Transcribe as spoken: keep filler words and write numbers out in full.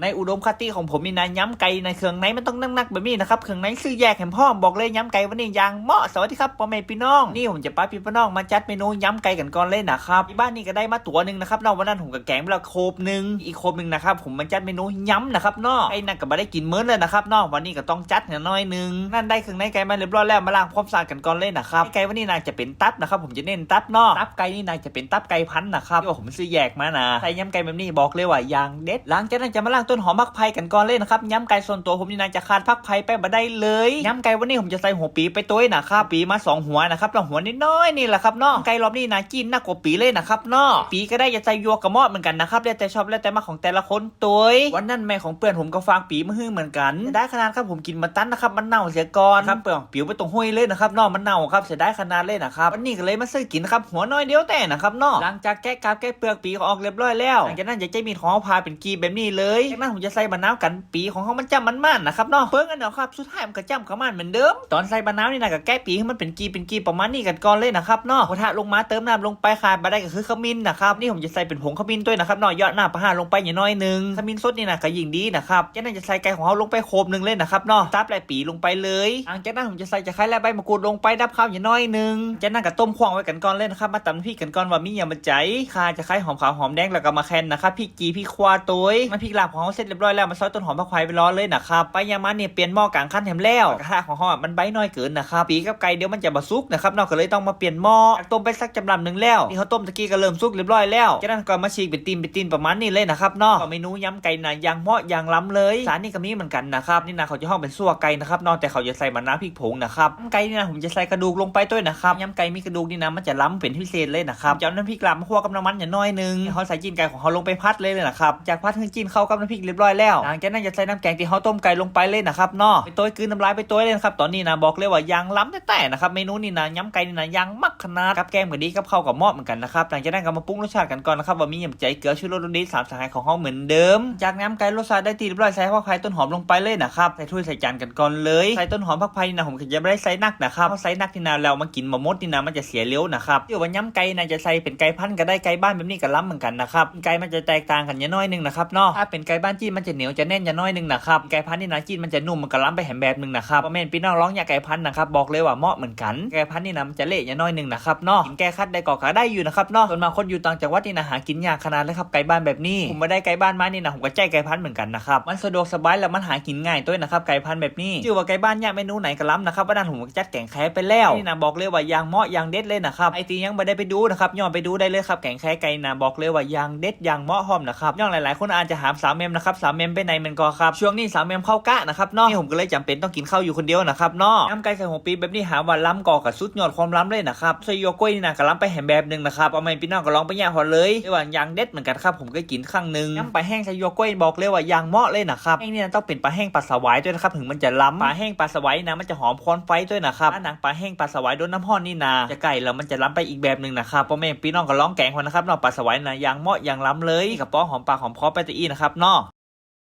ในอุดมคติของผมนี่นะ ยำไก่ในเครื่องในมันต้องนักๆแบบนี้นะครับ เครื่องในซื้อแยกแหมพร้อม บอกเลยยำไก่วันนี้อย่างเหมาะ สวัสดีครับพ่อแม่พี่น้อง นี่ผมจะพาพี่พี่น้องมาจัดเมนูยำไก่กันก่อนเลยนะครับ ที่บ้านนี่ก็ได้มาตัวหนึ่งนะครับเนาะ วันนั้นผมก็แกงไปแล้วโคบหนึ่ง อีกโคบหนึ่งนะครับ ผมมาจัดเมนูยำนะครับเนาะ ไก่นั่นก็บ่ได้กินมื้อเลยนะครับเนาะ วันนี้ก็ต้องจัดหน่อยหนึ่ง นั่นได้เครื่องในไก่มาเรียบร้อยแล้ว มาล้างความสะอาดกันก่อนเลยนะครับ ไก่วันนี้น่าจะเป็นตับนะครับ ผมจะเน้นตับเนาะ ตับไก่นี่น่าจะเป็นตับไก่พันธุ์นะครับ ที่ว่าผมซื้อแยกมานะ ใส่ยำไก่แบบนี้บอกเลยว่าอย่างเด็ด หลังจากนั้นจะมาล้างต้นหอมผักไผ่กันก่อนเลยนะครับ ยำไก่ส่วนตัวผมนี่น่าจะขาดผักไผ่ไปบ่ได้เลย ยำไก่วันนี้ผมจะใส่หัวปีไปตัวนะครับ ปีมาสองหัวนะครับ แล้วหัวน้อยๆนี่แหละครับเนาะ ไก่รอบนี้นะจีนนักกว่าปีเลยนะครับเนาะ ปีก็ได้จะใส่หยวกกะเหมาะเหมือนกันนะครับ แล้วแต่ชอบแล้วแต่มักของแต่ละคนตัว วันนั้นแม่ของเพื่อนผมก็ฝากปีมาให้เหมือนกัน ได้ขนาดครับผมกินบ่ตันนะครับ มันเน่าเสียก่อนครับ เปลือกปีไปตรงห้วยเลยนะครับเนาะ มันเน่าครับ เสียดายขนาดเลยนะครับ วันนี้ก็เลยมาซื้อกินครับ หัวน้อยเดียวแต่นะครับเนาะ หลังจากแกะกาบแกะเปลือกปีก็ออกเรียบร้อยแล้ว หลังจากนั้นจะใช้มีดของเราผ่าเป็นกีบแบบนี้เลย จากนั้นผมจะใส่มะนาวกันปีของเขามันจ้ำมันมันนะครับเนาะ เบิ่งกันเอาครับ สุดท้ายมันก็จ้ำกับมันเหมือนเดิม ตอนใส่มะนาวนี่นะก็แกะปีให้มันเป็นกีบเป็นกีบประมาณนี้กันก่อนเลยนะครับเนาะ กระทะลงมาเติมน้ำลงไป ขาดบ่ได้ก็คือขมิ้นนะครับ นี่ผมจะใส่เป็นผงขมิ้นด้วยนะครับเนาะ เหยาะน้ำปลาร้าลงไปอย่างน้อยหนึ่ง ขมิ้นสดนี่นะก็ยิ่งดีนะครับ จากนั้นจะใส่ไก่ของเราลงไปโคบหนึ่งเลยนะครับเนาะ ตับและปีลงไปเลย หลังจากนั้นผมจะใส่ตะไคร้และใบมะกรูดลงไปดับคาวอย่างน้อยหนึ่ง จากนั้นก็ต้มข้วงไว้กันก่อนเลยนะครับ มาตำพริกกันก่อนว่ามีอย่างบันไจ ข่า ตะไคร้ หอมขาว หอมแดง แล้วก็มะแคนนะครับ พริกจี พริกขั่วตัว มาพริกลาบของเราเสร็จเรียบร้อยแล้ว มาซอยต้นหอมผักไผ่ไปรอเลยนะครับ ไปยังมาเนี่ยเปลี่ยนหม้อกลางคันแหมแล้ว กระทะของเราอะมันใบน้อยเกินนะครับ ปีกับไก่เดี๋ยวมันจะบ่สุกนะครับเนาะ ก็เลยต้องมาเปลี่ยนหม้อ ต้มไปสักจำนำหนึ่งแล้ว ที่เขาต้มตะกี้ก็เริ่มสุกเรียบร้อยแล้ว จากนั้นก็มาฉีกเป็นตีนเป็นตีนประมาณนี้เลยนะครับเนาะ ก็เมนูยำไก่นะอย่างเหมาะอย่างล้ำเลย สารนี่ก็มีเหมือนกันนะครับ นี่นะเขาจะฮ้องเป็นซั่วไก่นะครับเนาะ แต่เขาจะใส่มะนาวพริกผงนะครับ ไก่นี่นะผมจะใส่กระดูกลงไปด้วยนะครับ ยำไก่มีกระดูกนี่นะมันจะล้ำเป็นพิเศษเลยนะครับ จะเอาน้ำพริกลาบมาคั่วกับน้ำมันอย่างน้อยหนึ่ง เขาใส่จีนไก่ของเขาลงไปผัดเลยเลยนะครับ จากผัดให้จีนเข้ากับน้ำพริกเรียบร้อยแล้ว หลังจากนั้นจะใส่น้ำแกงที่เขาต้มไก่ลงไปเลยนะครับเนาะ ไปตัวกลืนน้ำลายไปตัวเลยนะครับ ตอนนี้นะบอกเลยว่าอย่างล้ำแท้ๆนะครับ เมนูนี่นะยำไก่นี่นะอย่างมักขนาด กับแกงก็ดีกับข้าวก็เหมาะเหมือนกันนะครับ หลังจากนั้นก็มาปรุงรสชาติกันก่อนนะครับ ว่ามีอย่างบันไจ เกลือ ชูรส รสดี สามสหายของเขาเหมือนเดิม จากน้ำไก่รสชาติได้ที่เรียบร้อย ใส่ผักไผ่ต้นหอมลงไปเลยนะครับ ใส่ถ้วยใส่จานกันก่อนเลย ใส่ต้นหอมผักไผ่นี่นะผมก็จะไม่ได้ใส่นักนะครับ เพราะใส่นักนี่นะแล้วมากินบ่หมดนี่นะมันจะเสียเร็วนะครับ ที่ว่ายำไก่นะจะใส่เป็นไก่พันธุ์ก็ได้ ไก่บ้านแบบนี้ก็ล้ำเหมือนกันนะครับ ไก่มันจะแตกต่างกันอย่างน้อยหนึ่งนะครับเนาะ ถ้าเป็นไก่บ้านจีนมันจะเหนียวจะแน่นอย่างน้อยหนึ่งนะครับ ไก่พันธุ์นี่นะจีนมันจะนุ่มมันก็ล้ำไปแหมแบบหนึ่งนะครับ พ่อแม่พี่น้องลองอยากไก่พันธุ์นะครับ บอกเลยว่าเหมาะเหมือนกัน ไก่พันธุ์นี่นะมันจะเละอย่างน้อยหนึ่งนะครับเนาะ กินแก้คัดได้ก็ก็ได้อยู่นะครับเนาะ ส่วนมากคนอยู่ต่างจังหวัดนี่นะหากินยากขนาดเลยครับ ไก่บ้านแบบนี้ ผมมาได้ไก่บ้านมานี่นะผมก็ใช้ไก่พันธุ์เหมือนกันนะครับ มันสะดวกสบายแล้วมันหากินง่ายด้วยนะครับ ไก่พันธุ์แบบนี้ ชื่อว่าไก่บ้านเนี่ยเมนูไหนก็ล้ำนะครับ วันนั้นผมก็จัดแกงแคไปแล้ว นี่นะบอกเลยว่าอย่างเหมาะอย่างเด็ดเลยนะครับ ไอ้ที่ยังไม่ได้ไปดูนะครับ ย้อนไปดูได้เลยครับ แกงแคไก่นะบอกเลยว่าอย่างเด็ดอย่างเหมาะหอมนะครับ ย้อนหลายๆคนอาจจะถามสาวแมมนะครับ สาวแมมไปไหนแม่นก็ครับ ช่วงนี้สาวแมมเข้ากะนะครับเนาะ นี่ผมก็เลยจำเป็นต้องกินข้าวอยู่คนเดียวนะครับเนาะ ยำไก่ใส่หัวปีแบบนี้หาว่าล้ำก็กับสุดยอดความล้ำเลยนะครับ ใส่หยวกกล้วยนี่นะก็ล้ำไปแหมแบบหนึ่งนะครับ เอาไม่พี่น้องก็ลองไปย่างพอเลย เรียกว่าอย่างเด็ดเหมือนกันครับ ผมก็กินครั้งหนึ่ง ยำปลาแห้งใส่หยวกกล้วยบอกเลยว่าอย่างเหมาะเลยนะครับ แห้งนี่นะต้องเป็นปลาแห้งปลาสวายด้วยนะครับ ถึงมันจะล้ำ ปลาแห้งปลาสวายนะมันจะหอมควันไฟด้วยนะครับ ถ้าหนังปลาแห้งปลาสวายโดนน้ำร้อนนี่นะ จะไก่แล้วมันจะล้ำไปอีกแบบหนึ่งนะครับ พ่อแม่พี่น้องก็ลองแกงพอนะครับเนาะ ปลาสวายนะอย่างเหมาะอย่างล้ำเลย นี่กระป๋องหอมปากหอมคอไปตะอี้นะครับเนาะ